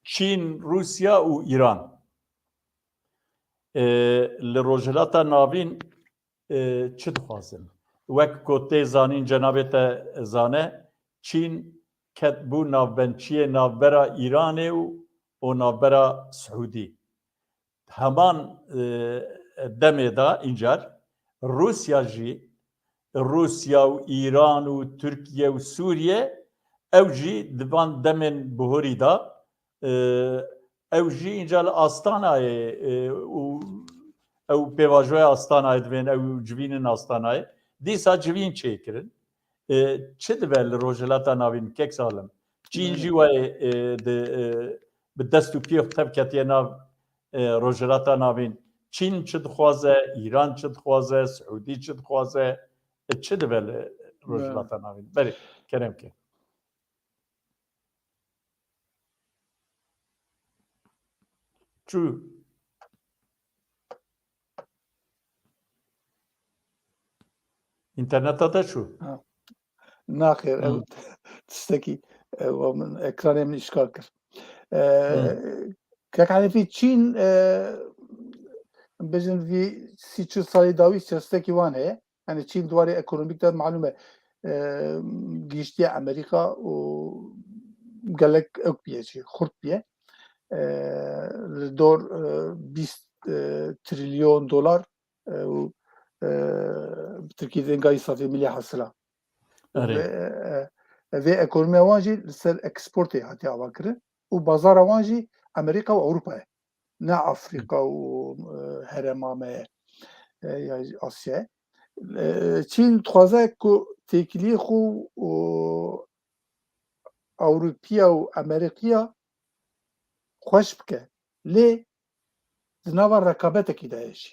Çîn, Rûsya û Îran. E, li Rojhilata Navîn, e, çi dixwazin? Wek ku tê zanîn, cenabê te zane, Çîn ket bû navbendçiyê navbera Îranê û, û navbera Siûdî. Heman, e, demê de încar Rûsya jî, Rûsya û Îran û Tirkiye û Sûriye, ew jî di van demên bihurî de, e, ew jî înca li Astanayê, e, û ew pêvajoya Astanayê divên, ew civînin Astanayê. Dîsa civîn çêkirin. E, çi dibe li Rojhilata Navîn, kek Salim? Çîn Belê. jî wayê, e, di, e, bi dest û piyê xwe tev ketiye nav, e, Rojhilata Navîn. Çîn çi dixwaze, Îran çi dixwaze, Siûdî çi dixwaze, e, çi dibe li Belê. Rojhilata Navîn? Belê, kerem ke. Çû. Înterneta te çû. Ha. Naxêr, ew Hı. tiştekî, e, wa min, ekranê min îşgal kir. E, Hı. Kek Henîfî, Çîn, e, bêjin vî sî çil salî dawî siyasetekî wan heye. Yani Çîn di warê ekonomîk de malûm e, e, gihiştiye Amerîka û gelek ewk bîye jî, xurt bîye. E, li dor, e, bîst, e, trilyon dolar, e, û, e, bi tirkî dê gayî safê milî hasila. Erê. Ve, e, e, vê ekonomiya wan jî li ser eksportê hatiye avakirin û bazara wan jî Amerîka û Ewropa ye. Ne Afrîka û, e, herêma me ye, e, ya Asya ye. E, Çîn dixwaze ku têkiliyê xwe û Ewropiya û Amerîkiya xweş bike. Lê di nava rekabetekî de ye jî.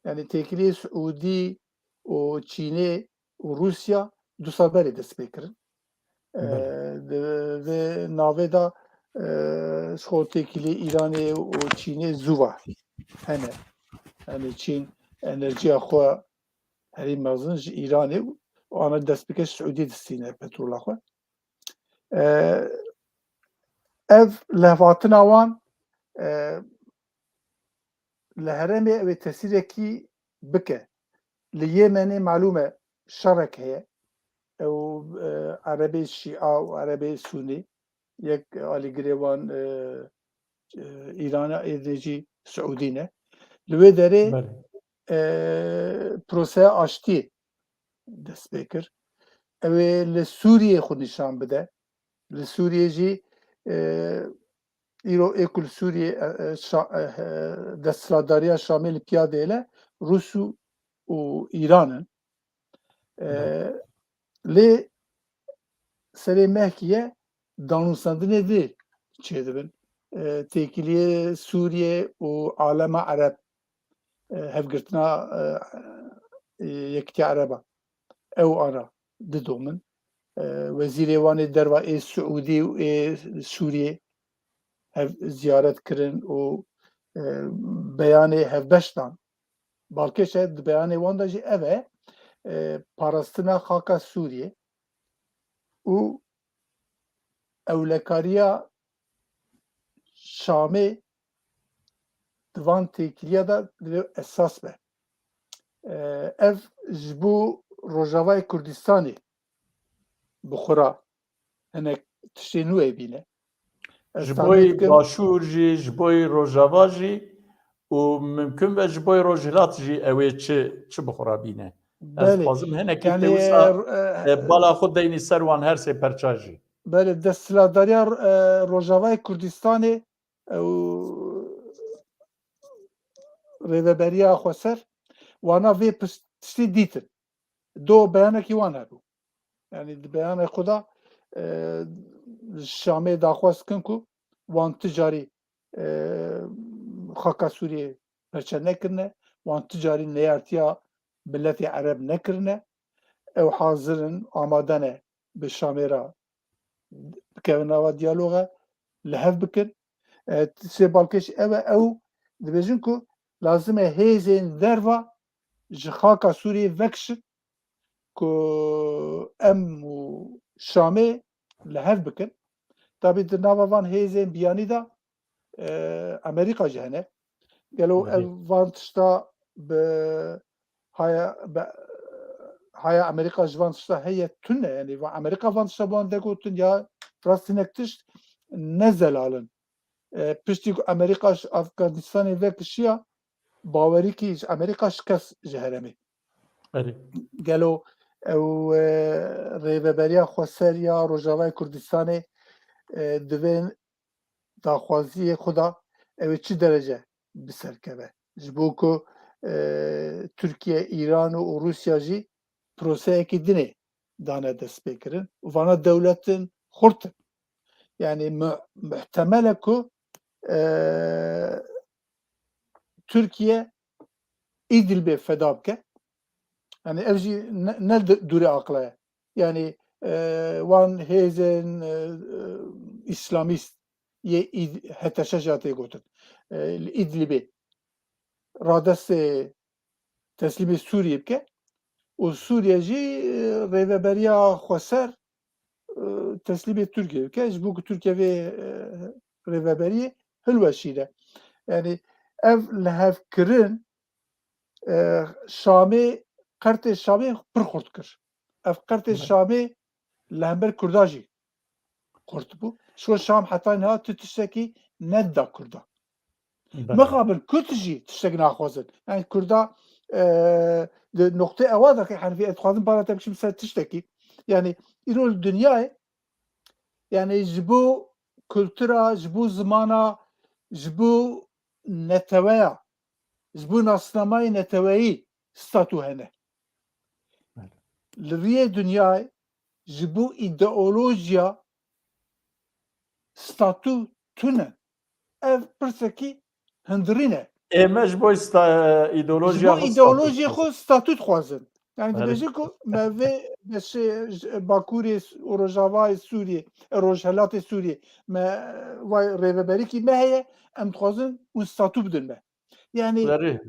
Yanî têkiliyê Siûdî û Çînê û Rûsya du sal berê dest pê kirin. E, Belê. Di vê navê de, e, ji xwe têkiliyê Îranê û Çînê zû ve hene. Yanî Çîn enerjiya xwe herî mezin ji Îranê û ana dest bike ji Siûdî distîne petrola xwe. E, Ev lehvatina wan, e, li herêmê ew ê tesîrekî bike. Li Yemenê malûm e şerek heye. Ew, e, Erebê Şîa û Erebê Sûnî yek alîgirê wan, e, e, Îrana êdî jî Siûdî ne. Li wê derê, Belê. e, proseya aştiyê dest pê kir. Ew ê li Sûriyê xwe nîşan bide. Li Sûriyê jî, e, îro ê ku li Sûriyê, e, e, şa-, e, e, desthilatdariya Şamê li piya dêle Rûs û, û Îran in. E, Belê. Lê serê mehkî ye, danûstandinê dê çêdibin. E, têkiliyê Sûriyê û alema Ereb, e, hevgirtina, e, e, Yekîtiya Ereba. Ew ana didomin. E, wezîrê wan ê derva ê Siûdî û ê Sûriyê hev ziyaret kirin û, e, beyanê hevbeş dan. Balkêş e, di beyanê wan de jî ev e, e, parastina xaka Sûriyê û ewlekariya Şamê di van têkiliya de divê esas be. E, ev ji bo Rojavayê Kurdistanê bi xwe re hinek tiştê nû ê bîne. Ez Ji tahmîn boy dikim, Başûr jî, ji boy Rojava jî û mimkun be ji boy Rojhilat jî ew ê çi, çi bi xwe re bîne. Ez Belê. dixwazim hinekî Yanî, tê wisa, e, e, bala xwe deynî ser wan her sê perça jî. Belê, desthilatdariya, e, Rojavayê Kurdistanê ew rêveberiya xweser wana vê pis-, tiştî dîtin. Do beyanekî wan hebû. Yanî di beyanê xwe de, e, Şamê daxwaz dikin ku wan ti carî, e, xaka Sûriyê perçe nekirine, wan ti carî neyartiya miletê Ereb nekirine. Ew hazir in, amade ne bi Şamê re bikevin nava diyaloga, li hev bikin. E, tiştê balkêş ew e, ew dibêjin ku lazim e hêzên derva ji xaka Sûriyê vekişin ku em û Şamê li hev bikin. Tabî di nava van hêzên biyanî de, e, Amerîka jî hene. Gelo Belê. ev van tişta bi haya, bi haya Amerîka ji van tişta heye tune, yanî va Amerîka van tişta bi wan degotin ya rastînek tişt ne zelal in. E, piştî ku Amerîka ji Afganistanê vekişiya, bawerîkî ji Amerîka şikest ji herêmê. Erê. Gelo ew, e, rêveberiya xweser ya Rojavayê Kurdistanê, e, divê daxwaziyê xwe de ew ê çi derece bi ser keve? Ji bo ku, e, Tirkiye, Îran û Rûsya jî proseyekî dinê dane destpêkirin û vana dewletin xurt in. Yanî mu-, muhtemel e ku, e, Tirkiye Îdlibê feda bike. Yanî ev jî ne, ne di-, dûrê aqila ye. Yanî, e, wan hêzên, e, e, îslamîst yê Îd-, H T Ş jî tê gotin. E, li Îdlibê radestê teslîmê Sûriyê bike û Sûriye jî, e, rêveberiya xweser, e, teslîmê Tirkiye bike, ji bo ku Tirkiye vê, e, rêveberiyê hilweşîne. Yanî ev lihevkirin, e, Şamê, qertê Şamê pir xurt kir. Ev qertê Belê. Şamê li hember Kurda jî xurt bû. Ji xwe Şam heta niha tu tiştekî nedida Kurda. Belê. Mixabin Kurd jî tiştek naxwazin. Yani Kurda, e, di noqtê ewa de ki, Henfî, ez dixwazim bala te bikişim ser tiştekî. Yani îro li dinyayê, yani ji bo kultura, ji bo zimana, ji bo neteweya, ji bo nasnamayê neteweyî statû hene. Li riyê dinyayê ji bo îdeolojiya statû tune. Ev pirsekî hundirîn e. Ê me ji bo sta-, Ji îdeolojiya bo xwe îdeolojiyê statû xwe statû dixwazin. Yani Erê. Dibêjin ku me vê beşê ji Bakurê û Rojavayê Sûriyê, e, Rojhelatê Sûriyê, me vay rêveberîkî me heye, em dixwazin û statû bidin me. Yani Erê.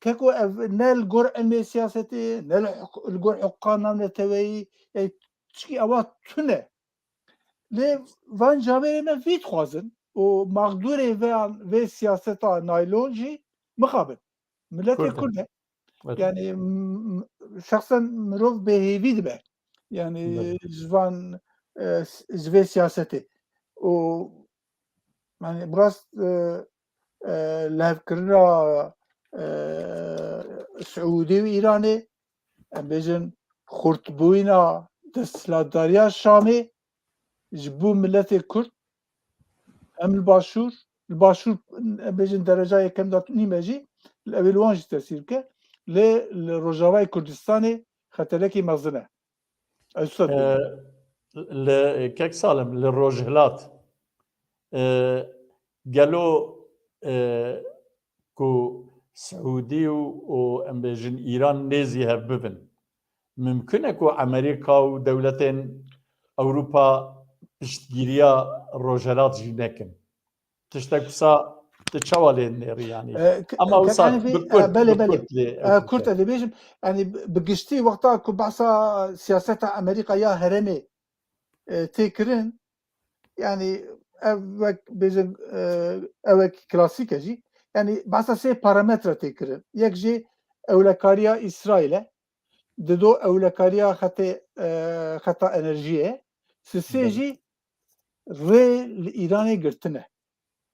Keko ev ne li gor ilmê siyasetê, ne li huk-, li gor huquqa navneteweyî, yani çikî ewa tune. Lê van camêrê me vî dixwazin û mexdûrê vê, vê siyaseta naylon jî mixabin. Miletê Kurd e. Kurd e. Evet. Yani m-, m-, şexsen mirov bêhêvî dibe. Yani Belê. Ji van, e, s-, ji vê siyasetê. Û yani bi rast, e, e, lihevkirina, e, Siûdî û Îranê, em bêjin xurtbûyîna desthilatdariya Şamê ji bo miletê Kurd, em li Başûr, li Başûr, em bêjin dereca yekem de nîme jî, li ewê li wan jî tesîr bike, lê li Rojavayê Kurdistanê xeterekî mezin e. Ez wisa dibêjim. Li, kek Salim, li Rojhilat, e, gelo, e, ku Siûdî û, û em bêjin Îran nêzî hev bibin, mimkun e ku Amerîka û dewletên Ewropa piştgiriya Rojhilat jî nekin? Tiştek wisa tu çawa lê nêrî yanî? E, k-, Ama ke-, wisa yani vê, bi e, kurt, belê, bi belê. kurt lê E, ew kurt bike. e, dibêjim, yani bi, bi giştî wexta ku behsa siyaseta Amerîka ya herêmê, e, tê kirin, yani ev wek bêjin, e, ew wek klasîk e jî. Yani behsa sê parametre tê kirin. Yek jî ewlekariya Îsraîl e. Dido ewlekariya xetê, e, xeta enerjiyê. Sisê Belê. jî rê li Îranê girtine.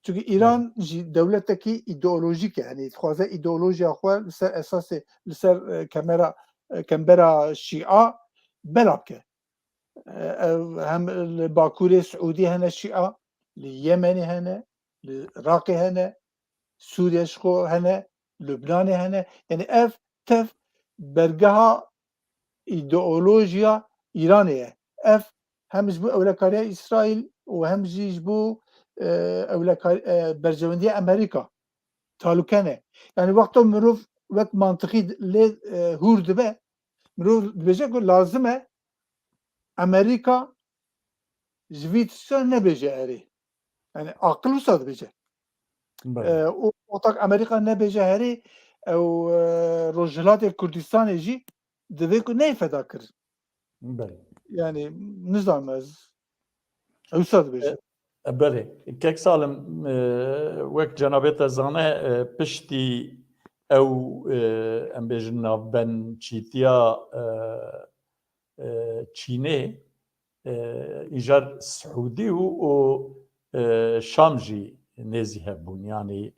Çünkü Belê. Îran jî dewletekî îdeolojîk e. Yani dixwaze îdeolojiya xwe li ser esasê, li ser, e, kemera, e, kembera Şîa bela bike. E, ev hem li Bakurê Siûdî hene Şîa, li Yemenê hene, li Iraqê hene, Sûriye ji xwe hene, Lubnanê hene. Yani ev tev bergeha îdeolojiya Îranê ye. Ev hem ji bo ewlekariya Îsraîl û hem jî ji bo, e, ewlekar-, e, berjewendiya Amerîka talûke ne. Yani wexta mirov wek mantiqî lê, e, hûr dibe, mirov dibêje ku lazim e Amerîka ji vî tişta nebêje erê. Yani aqil wisa dibêje. Belê. E, û ortak Amerîka nebêje herê, ew, e, Rojhilatê Kurdistanê jî divê ku neyê feda kirin. Belê. Yani nizanim ez. Ew wisa dibêje. E, e, belê. Kek Salim, e, wek cenabê te zane, e, piştî ew, e, em bêjin navbençîtiya, e, e, Çînê, e, îcar Siûdî û, û, e, Şam jî nêzî hev bûn. Yanî,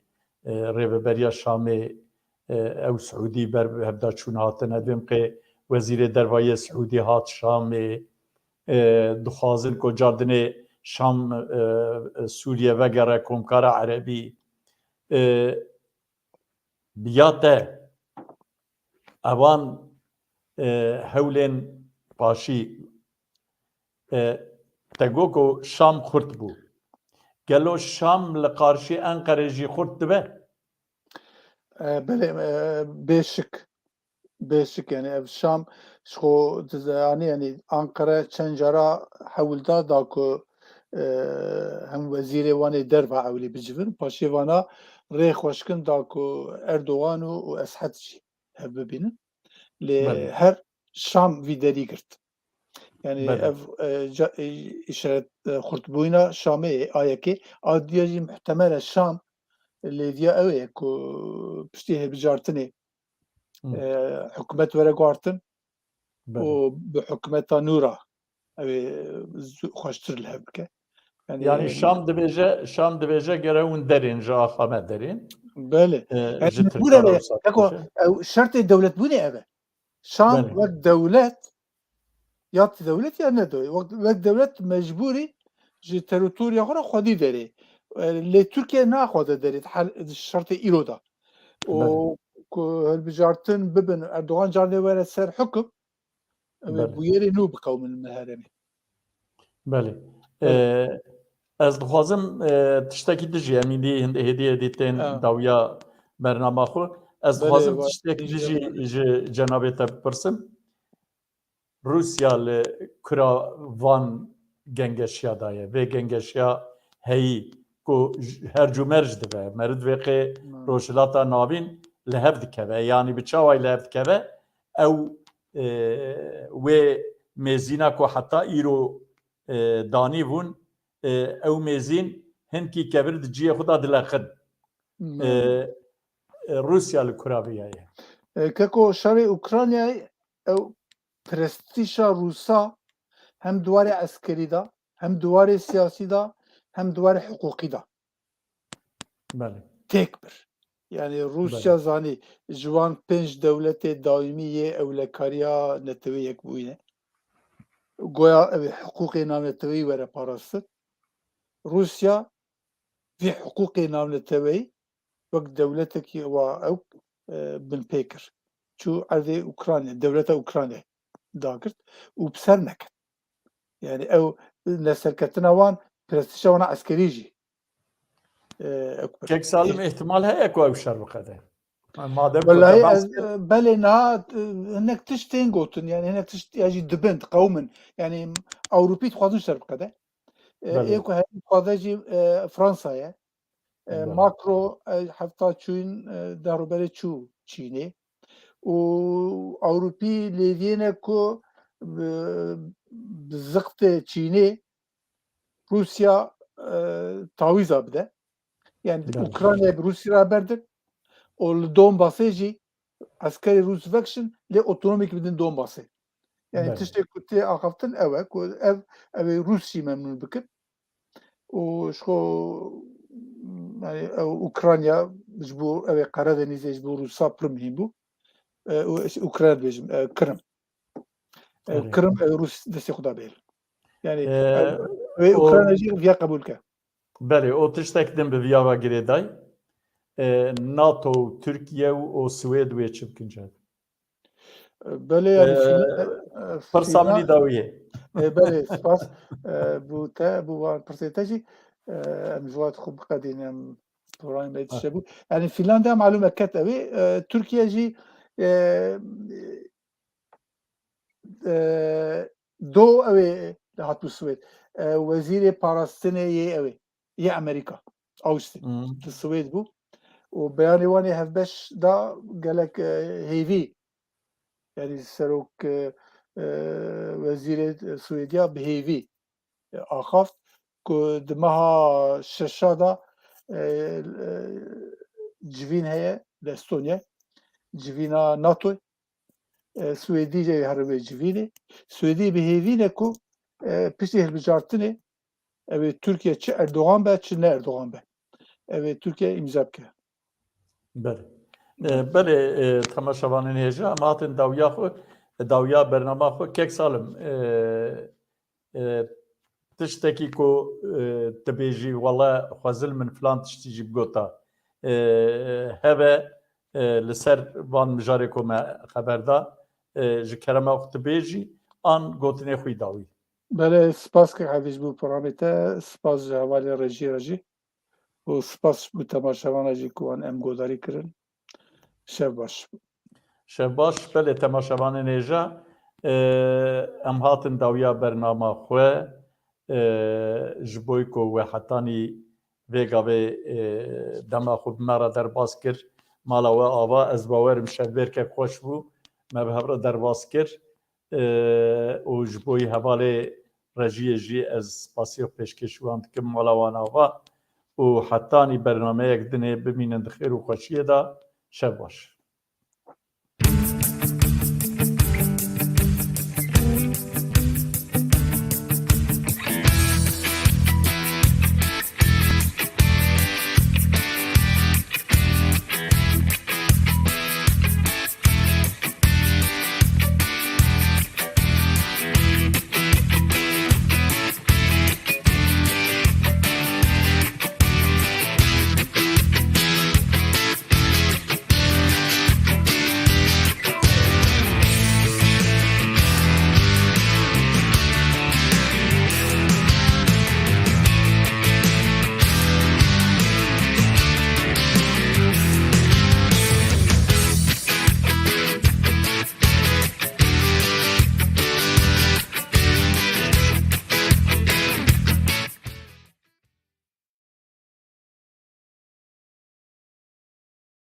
e, rêveberiya Şamê, e, ew Siûdî ber bi hevda çûn hatine. Dêm qê wezîrê derva yê Siûdî hat Şamê, e, dixwazin ku cardinê Şam, e, e, Sûriye vegere komkara erebî. E, Bi ya te evan, e, hewlên paşî, e, te got ku Şam xurt bû. Gelo Şam li qarşî Enqerê jî xurt dibe? E, belê, e, bê şik. Bê şik, yani ev Şam ji xwe dizanî, yani Ankara çend cara hewl da, da ku, e, hem wezîrê wan ê derva ewlî bicivin, paşê vana rê xweşkin da ku Erdogan û, û Eshed jî hev bibînin. Lê Belê. her Şam vî derî girt. Yani Belê. ev, e, ca-, e, îşaret, e, xurtbûyîna Şamê ye, a yekê. A diya jî muhtemel e Şam lêviya ew ye ku piştî hilbijartinê Hı. e, hikûmet were guhartin Belê. û bi hikûmeta nû re ew ê zû-, xweştir li hev bike. Yani, Yani Şam dibêje, Şam dibêje gere hûn derên ji axa me derên. Belê. E, Yani ji mecbûr Tirkan ev e. Rûsa Heko, dibêje. ew şertê dewletbûnê ev e. Şam Belê. wek dewlet, ya dewlet ya ne dewlet, wek, wek dewlet mecbûrî ji territoriya xwe re xwedî derê. E, lê Tirkiye naxwaze derê di hal, di şertê îro de. Û Belê. ku hilbijartin bibin, Erdogan carnê were ser hukum, Ew ê bûyerê nû biqewimin li herêmê. Belê. Ee, ez dixwazim e, tiştekî din jî, em îndî hêdî hêdî tên dawiya bernama xwe. Ez dixwazim tiştekî din jî ji cenabê te bipirsim. Rûsya li kura van gengeşiya daye. Vê gengeşiya heyî ku her cû merc dibe. Meriv vê qê Rojhilata Navîn li hev dikeve. Yanî bi çawayî li hev dikeve? Ew e, wê mêzîna ku heta îro e, danî bûn, e, ew mêzîn hinkî kevir di cihê xwe de dileqin. E, e, Rûsya li kura vê ye. E, keko şerê Ukraynayê ew prestîşa Rûsa hem di warê eskerî de, hem di warê siyasî de, hem di warê hiqûqî de Belê. têk bir. Yani Rûsya zanî ji wan pênc dewletê dayîmî yê ewlekariya Neteweyê Yekbûyî ne. Goya ew ê hiqûqê navneteweyî were parastin. Rûsya vê hiqûqê navneteweyî wek dewletekî wa ew e, binpê kir. Çû erdê Ukrayna, dewleta Ukrayna dagirt û bi ser neket. Yani ew neserketina wan prestîja wana eskerî jî e, ew kir. Kek Salim, ihtimal heye ku ew şer biqede. Madem Wellahî ez, e, belê niha e, hinek tişt tên gotin, yani hinek tişt ya jî dibin, diqewimin. Yani Ewropî dixwazin şer biqede. E, Belê. Ê ku herî dixwaze jî e, Fransa ye. E, Belê. Macron e, hefta çûyîn e, deh rûberê çû Çînê. Û Ewropî lêviyêne ku bi, bi ziqtê Çînê Rûsya e, tawîza bide. Yani Belê. Ukraynayê bi Rûsya re berdin û li Donbasê jî eskerê Rûs vekişin lê otonomîk bidin Donbasê. Yani Belê. Tiştê ku tê axaftin ew e ku ev ew ê Rûs jî memnûn bikin. Û ji xwe yani ew Ukrayna ji bo ew ê Qeredenîzê ji bo Rûsa pir muhîm bû. E, û ez Ukrayna dibêjim, e, Kirim. E, Belê. Kirim ew Rûs destê xwe da bêl. Yani Ee, ew ê o- Ukrayna jî viya qebûl ke. Belê, o tiştek din bi viya ve girêday. Ee, NATO û Tirkiye û o Swêd wê çi bikin cihê? Belê yani Ee, Fîn- e, e, Pirsa min Fîna- î dawiyê. E, belê, spas. E, bu te, bu wan pirsê te jî, e, em ji wat xwe biqedînin, em programê me tişe bû. Yani Fînlandiya malûm e ket ew ê, e, Tirkiye jî, e, e, do ew ê hatbû Swêd. E, wezîrê parastinê yê ew ê, yê Amerîka, Austin. Hmm. Di Swêd bû. Û beyanê wan ê hevbeş da gelek, e, hêvî. Yani serok, e, e, wezîrê Swêdiya bi hêvî, e, axaft ku di meha şeşa da, e, e, civîn heye li Estonya, civîna NATO. E, Swêdî jî here wê civînê. Swêdî bi hêvî ne ku, e, piştî hilbijartinê ew ê Tirkiye çi Erdogan be, çi ne Erdogan be. Ew ê Tirkiye îmza bike. Belê. E, belê, e, temaşevanên hêja, em hatin dawiya xwe, dawiya bernama xwe. Kek Salim, e, e, tiştekî ku, e, tu bêjî, wele xwezil min filan tiştî jî bigota. E, heve, e, li ser van mijarê ku me xeber da, e, ji kerema xwe tu bêjî, an gotinê xwe yî dawî. Belê, spas kek Evî ji bo programê te, spas ji hevalê rejiyê re jî. Û spas ji bo temaşevana jî ku wan em godarî kirin. Şev baş. Şev baş, belê temaşevanên hêja, e, em hatin dawiya bernama xwe, e, ji bo ku we hetanî vê gavê, e, dema xwe bi me re derbas kir, mala we ava, ez bawerim şevbêrkek xweş bû, me bi hev re derbas kir. E, û ji bo hevalê rejiyê jî ez spasiya pêşkêş wan dikim, mala wan ava û hetanî bernameyek dinê bimînin di xêr û xweşiyê de, şev baş.